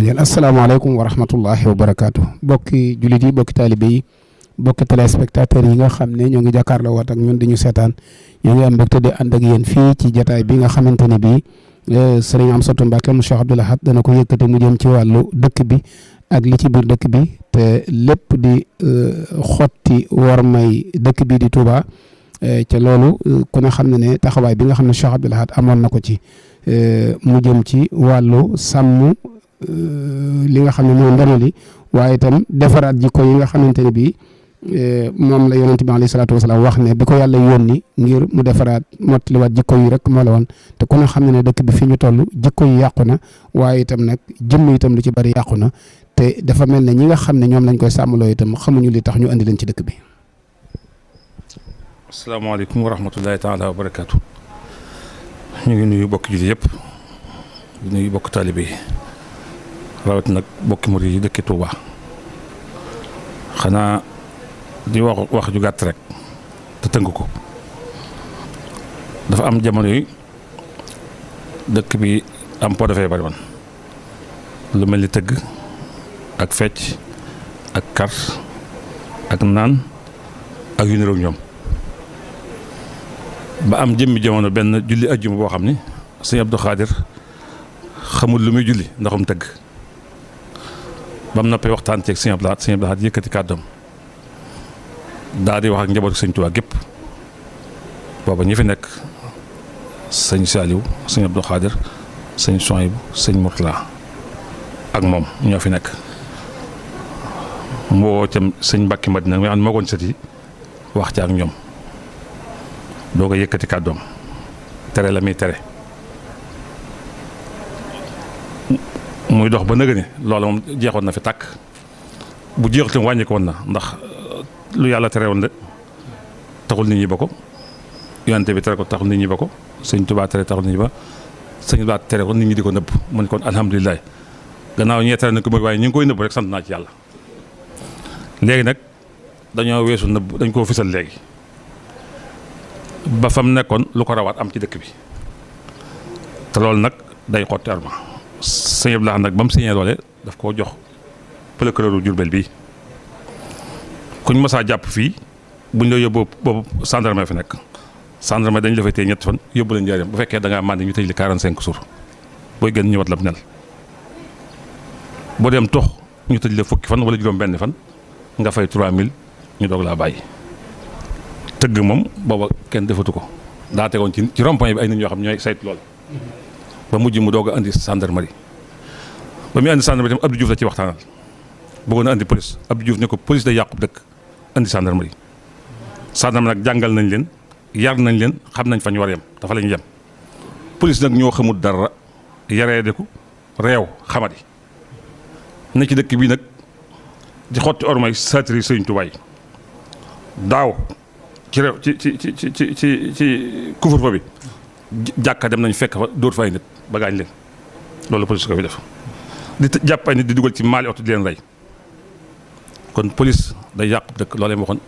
jërëjëf asalaamaaleykum wa rahmatullahi wa barakaatu bokki jullit yi bokki taalibe yi bokki téléspectateurs yi nga xam ne ñoo ngi jàkkaarloo waat ak ñun di ñu seetaan ñoo ngi am mbégte di ànd ak yéen fii ci jataay bi nga xamante ne bii sëriñ Amsatou Mbacke mu Cheikh Abdoul Ahad dana ko yëkkate mu jëm ci wàllu dëkk bi ak li ci biir dëkk bi te lépp di xotti wormay dëkk bi di Touba ca loolu ku ne xam ne ne taxawaay bi nga xam ne Cheikh Abdoul Ahad amoon na ko ci mu jëm ci wàllu sàmm li nga xam ne mooy ndono li waaye itam defaraat jikko yi nga xamante ne bii moom la yonent bi alayhi salaatu wasalaam wax ne bi ko yàlla yónni ngir mu defaraat mottaliwaat jikko yi rek moo la woon te ku ne xam ne ne dëkk bi fi ñu toll jikko yi yàqu na waaye itam nag jëmm itam lu ci bari yàqu na te dafa mel ne ñi nga xam ne ñoom lañ koy sàmmaloo itam xamuñu li tax ñu andi leen ci dëkk bi. asalaamaaleykum wa rahmatullahi taala wa barakaatu. ñu ngi nuyu bokk jullit yëpp di nuyu bokk taalibe yi rawat nag bokki murid yi dëkki Touba xanaa di wax ju gàtt rek te tënk ko dafa am jamono yi dëkk bi am po dafay bari woon lu mel ni tëgg ak fecc ak kar ak naan ak yu niroog ñoom ba am jëmmi jamono benn julli ajjuma boo xam ni sëñ Abdou Khadir xamul lu muy julli ndaxum tëgg ba mu noppee waxtaan ceeg sëñ Abdou Lahad yëkkati kàddoom daal di wax ak njabootu sëñ Tuubaa gépp booba ñi fi nekk sëñ Saliou sëñ Abdou Khadir sëñ Souhaïbou sëñ Mourtala ak moom ñoo fi nekk moo cam sëñ Mbàkke Madina nga xam ne moo koon sët yi wax ci ak ñoom doo ko yëkkati kàddoom tere la muy tere muy dox ba nëgë ni loolu moom jeexoon na fi tàkk bu jeexutam wàññi ko woon na ndax lu yàlla tere woon de taxul nit ñi ba ko yonante bi tere ko taxul nit ñi ba ko sëñ Tuubaa tere taxul nit ñi ba sëñ Tuubaa tere ko nit ñi di ko nëbb mu ne kon alhamdulilah gannaaw ñee tere na ko waaye ñu ngi koy nëbb rek sant naa ci yàlla léegi nag dañoo weesu nëbb dañ koo fisal léegi ba fam nekkoon lu ko rawaat am ci dëkk bi te loolu nag day xotti arma sëñ Abdou Lahad nag ba mu signé loole daf koo jox procureur Jurbel bii kuñ mësaa jàpp fii buñ la yóbboo boobu gendarme fi nekk gendarme dañ la fay téye ñetti fan yóbbu la njaareem bu fekkee da ngaa màndi ñu tëj li 45 jours booy gën ñëwaat la bu nel boo dem tox ñu tëj la fukki fan wala juróom benn fan nga fay 3000 ñu doog laa bàyyi tëgg moom booba kenn defatu ko daa tegoon ci rond-point bi ay nit ñoo xam ñooy saytu lool ba mujj mu doog a andi gendarmerie ba muy andi gendarmerie tam Abdou Diouf la ci waxtaanal bëggoon a andi police Abdou Diouf ne ko police day yàqub dëkk andi gendarmerie nag jàngal nañ leen yar nañ leen xam nañ fa ñu war a yem dafa la ñu yem police nag ñoo xamul dara yaree de ko réew xamadi na ci dëkk bii nag di xotti ormay satiri Sëriñ Tuubaa yi daaw ci réew ci couvre-feu bi jàkka dem nañ fekk fa dóor fa ay nit ba gaañ leen loolu police ko fi def di jàpp ay nit di dugal ci maali oto di leen rey kon police day yàqu dëkk loolee ma waxoon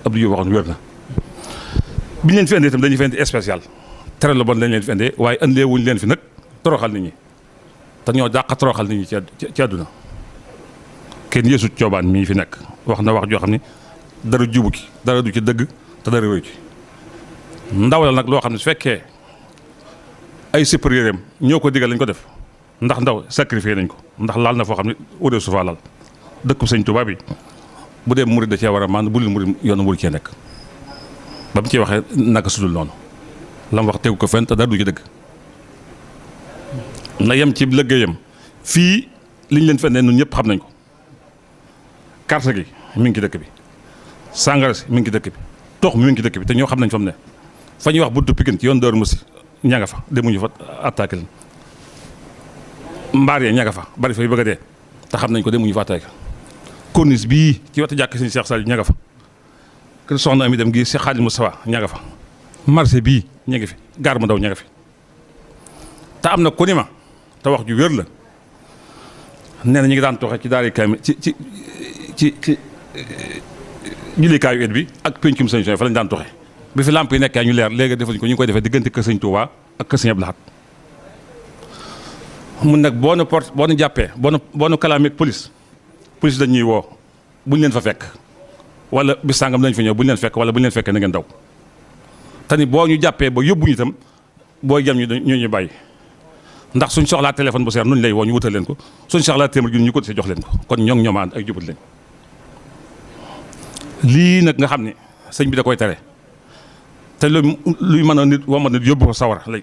Abdou Diouf waxoon wér na biñ leen fi indee itam dañuy fi indi spécial tere la bon lañ leen fi indee waaye indee wuñ leen fi nag toroxal nit ñi te ñoo dàq toroxal nit ñi ci àdduna kenn yeesut coobaan mii fi nekk wax na wax joo xam ne dara jubu ki dara du ci dëgg te dara wéy ci ndaw la nag loo xam ne su fekkee ay supérieur am ñoo ko digal lañ ko def ndax ndaw sacrifié nañ ko ndax laal na foo xam ne au su fa laal dëkku sëñ Tuubaa bi bu dee murid da cee war a maan bu dul murid yoonu murid cee nekk ba mu ciy waxee naka sudul noonu la mu wax tegu ko fenn te dara du ci dëgg na yem ci liggéeyam fii liñ leen fenn ñun ñëpp xam nañ ko carte gi mi ngi ci dëkk bi sàngara si mi ngi ci dëkk bi tox mi ngi ci dëkk bi te ñoo xam nañ fa mu ne fa ñuy wax buntu Pikine ci yoon Daaru Musi ña nga fa demuñu fa attaqué leen mbaar yee ña nga fa bari fa yu bëgg a dee te xam nañ ko demuñu fa attaqué corniche bii ci wetu jàkk sëñ Cheikh Saliou ña nga fa kër soxna Ami dem gi si Xaadim Moustapha ña nga fa marché bii ña ngi fi gaar mu ndaw ña nga fi te am na ku ni ma te wax ju wér la nee na ñu ngi daan toxe ci daari kaami ci jullikaayu et bi ak pencum sëñ fa lañu daan toxe bi fi lamp yi nekkee ñu leer léegi defuñ ko ñu ngi koy defee diggante kër sëñ Touba ak kër sëñ Abdou Lahad mun nag boo nu jàppee boo nu kalaamee police dañ ñuy woo buñ leen fa fekk wala bis sàngam dañ fa ñëw buñ leen fekk wala buñ leen fekkee na ngeen daw te ni boo ñu jàppee ba yóbbuñu itam booy jam ñu bàyyi ndax suñ soxlaa téléphone bu seer nuñ lay woo ñu wutal leen ko suñ soxlaa téeméer ju ñu ko see jox leen ko kon ñoo ngi ñoom ànd ay jubut lañ lii nag nga xam ne sëñ bi da koy tere te luy mën a nit woo nit yóbbu ko sawara lay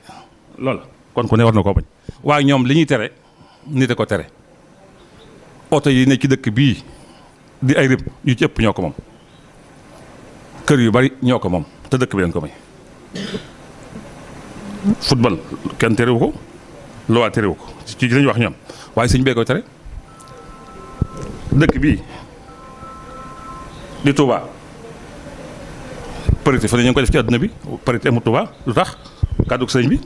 loola kon ku ne war na koo bañ waaye ñoom li ñuy tere nit a ko tere oto yi ne ci dëkk bii di ay rëbb yu ci ëpp ñoo ko moom kër yu bari ñoo ko moom te dëkk bi leen ko may football kenn terewu ko loi terewu ko ci lañu wax ñoom waaye sëñ bee koy tere dëkk bii di Touba parité fa ne ñu ngi ko def ci àdduna bi parité amul Touba lu tax kàddu sëñ bi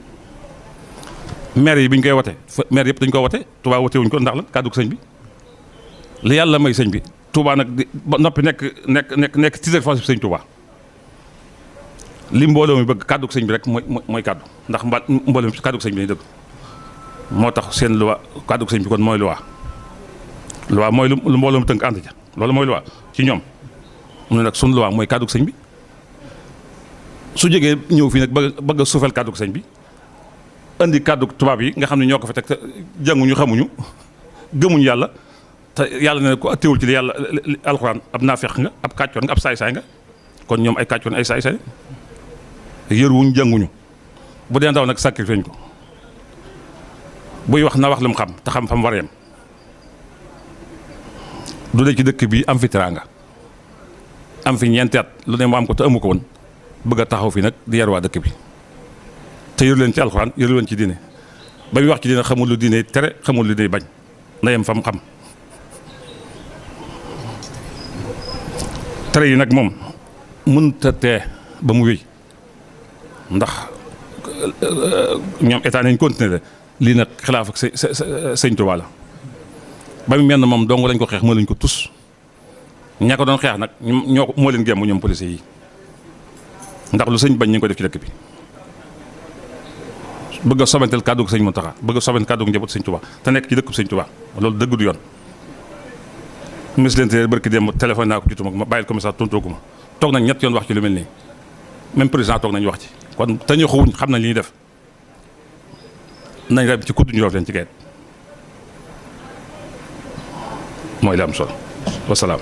maire yi bi ñu koy wote maire yëpp dañu ko wote Touba wote wuñ ko ndax la kàddu sëñ bi li yàlla may sëñ bi Touba nag di ba noppi nekk titre foncier sëñ Touba li mbooloo mi bëgg kàddu sëñ bi rek mooy kàddu ndax mbooloo mi kàddu sëñ bi lañu dëgg moo tax seen loi kàddu sëñ bi kon mooy loi mooy lu mbooloo mi tënk ànd ja loolu mooy loi ci ñoom mu ne nag sunu loi mooy kàddu sëñ bi su jógee ñëw fii nag bëgg a suufal kàddu sëñ bi indi kàddu tubaab yi nga xam ne ñoo ko fa teg te jànguñu xamuñu gëmuñu yàlla te yàlla ne ko teewul ci li yàlla alxuraan ab naafeq nga ab kàccoor nga ab saay-saay nga kon ñoom ay kàccoor ay saay-saay yëruwuñ jànguñu bu dee ndaw nag sacrifice ko buy wax na wax lu mu xam te xam fa mu war a yem du dee ci dëkk bi am fi teraanga am fi ñeenti at lu ne mu am ko te amu ko woon bëgg a taxaw fi nag di yar waa dëkk bi te yëru leen ci alxuraan yëru leen ci diine ba muy wax ci diine xamul lu diine tere xamul lu diine bañ na yem fa mu xam tere yi nag moom mënut a tee ba mu wéy ndax ñoom état nañ continuer lii nag xilaaf ak sëñ Tuubaa la ba mu mel ne moom dong lañ ko xeex moo lañ ko tus ña ko doon xeex nag moo leen gémm ñoom policiers yi ndax lu sëñ bañ ñu ngi ko def ci dëkk bi bëgg a sobentel kàddu sëñ Muntaxa bëgg a sobent kàddu njaboot sëñ Tuubaa te nekk ci dëkk sëñ Tuubaa loolu dëgg du yoon ministre de l'Intérieur barki démb téléphone naa ko jotuma ma bàyyil commissaire tontooguma toog nañ ñett yoon wax ci lu mel nii même président toog nañu wax ci kon te ñu xawuñ xam nañ li ñuy def nañ rek ci kudd ñu roof leen ci gayet mooy li am solo wasalaam